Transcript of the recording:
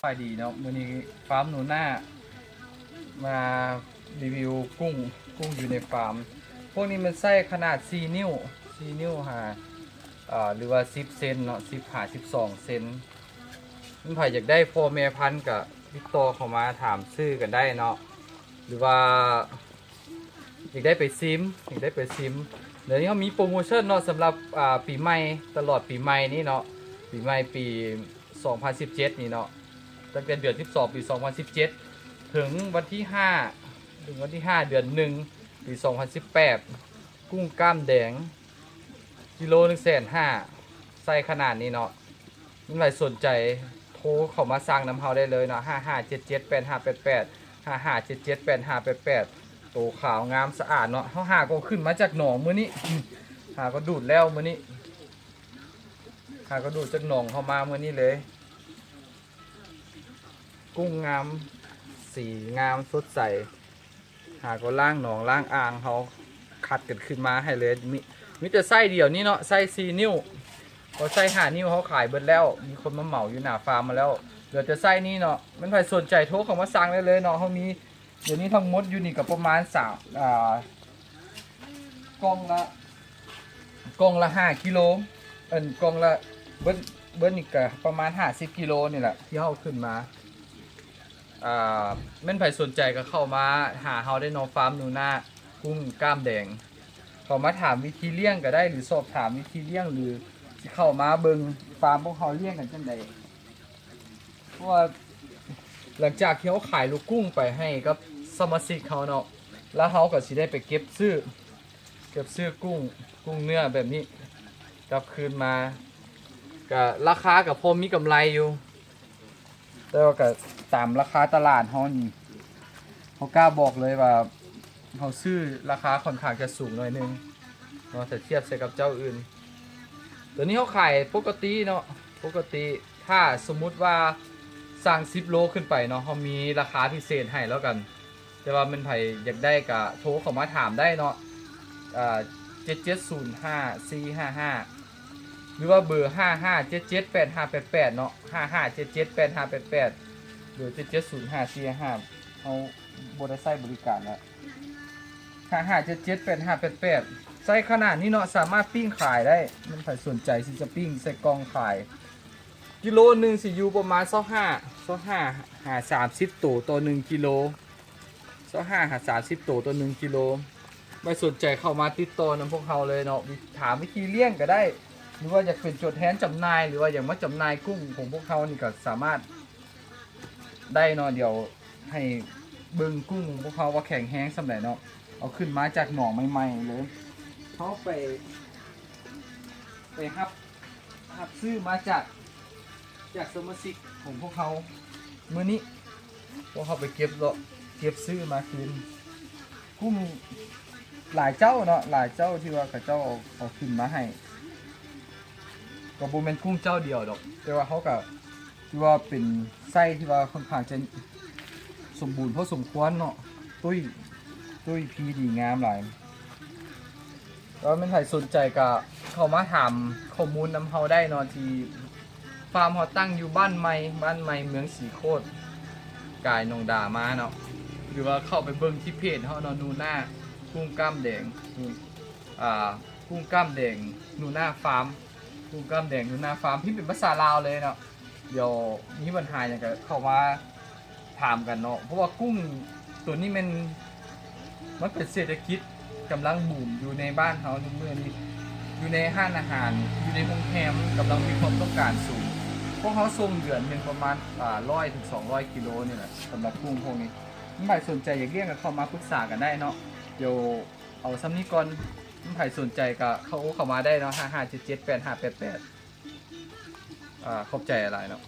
ສະບາຍດີເນາະ ມື້ນີ້ຟາມໜູນາ ມາຣີວິວກຸ້ງ ກຸ້ງຢູ່ໃນຟາມ. ພວກນີ້ມັນໃຊ້ຂະໜາດສີ່ນິ້ວ ສີ່ນິ້ວຫາ ເອີ ຫຼືວ່າສິບເຊັນເນາະ ສິບຫາສິບສອງເຊັນ. ມັນໃຜຢາກໄດ້ພໍ່ແມ່ພັນກະຕິດຕໍ່ເຂົ້າມາຖາມຊື້ກັນໄດ້ເນາະ ຫຼືວ່າ ຢາກໄດ້ໄປຊີມ ຢາກໄດ້ໄປຊີມ. ດຽວນີ້ເຮົາມີໂປຣໂມຊັນເນາະ ສຳລັບ ອາ ປີໃໝ່ ຕະຫຼອດປີໃໝ່ນີ້ເນາະ ປີໃໝ່ປີສອງພັນສິບເຈັດນີ້ເນາະ ຕັ້ງແຕ່ເດືອນສິບສອງ ປີສອງພັນສິບເຈັດ ເຖິງວັນທີຫ້າ ເຖິງວັນທີຫ້າ ເດືອນໜຶ່ງ ປີສອງພັນສິບແປດ ກຸ້ງກ້າມແດງ ກິໂລໜຶ່ງແສນຫ້າ ໃສ່ຂະໜາດນີ້ເນາະ. ມັນໃຜສົນໃຈໂທເຂົ້າມາສັ່ງນຳເຮົາໄດ້ເລີຍເນາະ ຫ້າຫ້າເຈັດເຈັດແປດຫ້າແປດແປດ ຫ້າຫ້າເຈັດເຈັດແປດຫ້າແປດແປດ. ໂຕຂາວງາມສະອາດເນາະ ເຮົາຫາກໍຂຶ້ນມາຈາກໜອງມື້ນີ້ ຫາກໍດູດແລ້ວມື້ນີ້ ຫາກໍດູດຈາກໜອງເຮົາມາມື້ນີ້ເລີຍ. ກຸ້ງງາມ ສີງາມສົດໃສ ຫາກໍລ້າງໜອງລ້າງອ່າງ ເຮົາຄັດກັນຂຶ້ນມາໃຫ້ເລີຍ. ມີ ມີແຕ່ໄຊດຽວນີ້ເນາະ ໄຊສີ່ນິ້ວ ເພາະໄຊຫ້ານິ້ວເຮົາຂາຍເບິດແລ້ວ ມີຄົນມາເໝົາຢູ່ໜ້າຟາມມາແລ້ວ ເຫຼືອແຕ່ໄຊນີ້ເນາະ. ແມ່ນໃຜສົນໃຈໂທເຂົ້າມາສັ່ງໄດ້ເລີຍເນາະ ເຮົາມີ ດຽວນີ້ທັງໝົດຢູ່ນີ້ກໍປະມານສາມ ອາ ກ່ອງລະ ກ່ອງລະຫ້າກິໂລ ເອີ້ນ ກ່ອງລະ ເບິດ ເບິດນີ້ກະປະມານຫ້າສິບກິໂລນີ້ແຫຼະ ທີ່ເຮົາຂຶ້ນມາ. ອາ ແມ່ນໃຜສົນໃຈກໍເຂົ້າມາຫາເຮົາໄດ້ເນາະ ຟາມໜູນາກຸ້ງກ້າມແດງ ເຂົ້າມາຖາມວິທີລ້ຽງກໍໄດ້ ຫຼືສອບຖາມວິທີລ້ຽງ ຫຼືຊິເຂົ້າມາເບິ່ງຟາມພວກເຮົາລ້ຽງກັນຈັ່ງໃດ. ເພາະວ່າຫຼັງຈາກທີ່ເຮົາຂາຍລູກກຸ້ງໄປໃຫ້ກັບສະມາຊິກເຮົາເນາະ ແລ້ວເຮົາກໍຊິໄດ້ໄປເກັບຊື້ ເກັບຊື້ກຸ້ງ ກຸ້ງເນື້ອແບບນີ້ກັບຄືນມາ ກະລາຄາກໍພໍມີກຳໄລຢູ່ ແຕ່ວ່າກໍຕາມລາຄາຕະຫຼາດເຮົານີ້ ເຮົາກ້າບອກເລີຍວ່າ ເຮົາຊື້ລາຄາຂ້ອນຂ້າງຈະສູງໜ້ອຍໜຶ່ງເນາະ ຖ້າທຽບໃສ່ກັບເຈົ້າອື່ນ. ຕົວນີ້ເຮົາຂາຍປົກກະຕິເນາະ ປົກກະຕິ ຖ້າສົມມຸດວ່າສັ່ງສິບໂລຂຶ້ນໄປເນາະ ເຮົາມີລາຄາພິເສດໃຫ້ແລ້ວກັນ ແຕ່ວ່າແມ່ນໃຜຢາກໄດ້ກະໂທເຂົ້າມາຖາມໄດ້ເນາະ ເຈັດເຈັດສູນຫ້າສີ່ຫ້າຫ້າ ຫຼືວ່າເບີຫ້າຫ້າເຈັດເຈັດແປດຫ້າແປດແປດເນາະ ຫ້າຫ້າເຈັດເຈັດແປດຫ້າແປດແປດ ເບີເຈັດເຈັດສູນຫ້າສີ່ຫ້າຫ້າ ເຮົາບໍ່ໄດ້ໃຊ້ບໍລິການແລ້ວ. ຫ້າຫ້າເຈັດເຈັດແປດຫ້າແປດແປດ ໃສ່ຂະໜາດນີ້ເນາະ ສາມາດປີ້ງຂາຍໄດ້ ແມ່ນໃຜສົນໃຈທີ່ຈະປີ້ງໃສ່ກ່ອງຂາຍ ກິໂລໜຶ່ງຊິຢູ່ປະມານຊາວຫ້າ ຊາວຫ້າຫາສາມສິບໂຕຕໍ່ໜຶ່ງກິໂລ ຊາວຫ້າຫາສາມສິບໂຕຕໍ່ໜຶ່ງກິໂລ. ໃຜສົນໃຈເຂົ້າມາຕິດຕໍ່ນຳພວກເຮົາເລີຍເນາະ ວິ ຖາມວິທີລ້ຽງກໍໄດ້ ຫຼືວ່າຢາກເປັນຕົວແທນຈຳໜ່າຍ ຫຼືວ່າຢາກມາຈຳໜ່າຍກຸ້ງຂອງພວກເຮົານີ້ກໍສາມາດ ໄດ້ເນາະ ດຽວໃຫ້ເບິ່ງກຸ້ງຂອງພວກເຮົາວ່າແຂງແຮງສ່ຳໃດເນາະ ເອົາຂຶ້ນມາຈາກໜອງໃໝ່ໆເລີຍ ເຮົາໄປ ໄປຮັບ ຮັບຊື້ມາຈາກ ຈາກສະມາຊິກຂອງພວກເຮົາມື້ນີ້ ພວກເຮົາໄປເກັບເລາະ ເກັບຊື້ມາຄືນ ກຸ້ງຫຼາຍເຈົ້າເນາະ ຫຼາຍເຈົ້າທີ່ວ່າເຂົາເຈົ້າເອົາ ເອົາຂຶ້ນມາໃຫ້ ກໍບໍ່ແມ່ນກຸ້ງເຈົ້າດຽວດອກ ແຕ່ວ່າເຮົາກໍ ຖືວ່າເປັນໄຊທີ່ວ່າຂ້ອນຂ້າງຈະສົມບູນພໍສົມຄວນເນາະ ຕຸ້ຍ ຕຸ້ຍພີດີງາມຫຼາຍ. ແລ້ວແມ່ນໃຜສົນໃຈກໍເຂົ້າມາຖາມຂໍ້ມູນນຳເຮົາໄດ້ເນາະ ທີ່ຟາມເຮົາຕັ້ງຢູ່ບ້ານໃໝ່ ບ້ານໃໝ່ເມືອງສີໂຄດ ກາຍໜອງດາມາເນາະ ຫຼືວ່າເຂົ້າໄປເບິ່ງທີ່ເພຈເຮົາເນາະ ໜູນາກຸ້ງກ້າມແດງ ອາ ກຸ້ງກ້າມແດງໜູນາຟາມ ກຸ້ງກ້າມແດງໜູນາຟາມ ພິມເປັນພາສາລາວເລີຍເນາະ. ດຽວມີບັນຫາຫຍັງກໍເຂົ້າມາຖາມກັນເນາະ ເພາະວ່າກຸ້ງໂຕນີ້ແມ່ນ ມັນເປັນເສດຖະກິດກຳລັງບູມຢູ່ໃນບ້ານເຮົາທຸກມື້ນີ້ ຢູ່ໃນຮ້ານອາຫານ ຢູ່ໃນໂຮງແຮມ ກຳລັງມີຄວາມຕ້ອງການສູງ. ພວກເຮົາສົ່ງເດືອນໜຶ່ງປະມານ ອາ ຮ້ອຍເຖິງສອງຮ້ອຍກິໂລນີ້ແຫຼະ ສຳລັບກຸ້ງພວກນີ້. ໃຜສົນໃຈຢາກລ້ຽງກໍເຂົ້າມາປຶກສາກັນໄດ້ເນາະ. ດຽວເອົາສ່ຳນີ້ກ່ອນ ໃຜສົນໃຈກໍເຂົ້າ ເຂົ້າມາໄດ້ເນາະ ຫ້າຫ້າເຈັດເຈັດແປດຫ້າແປດແປດ. ອາ ຂອບໃຈຫຼາຍເນາະ.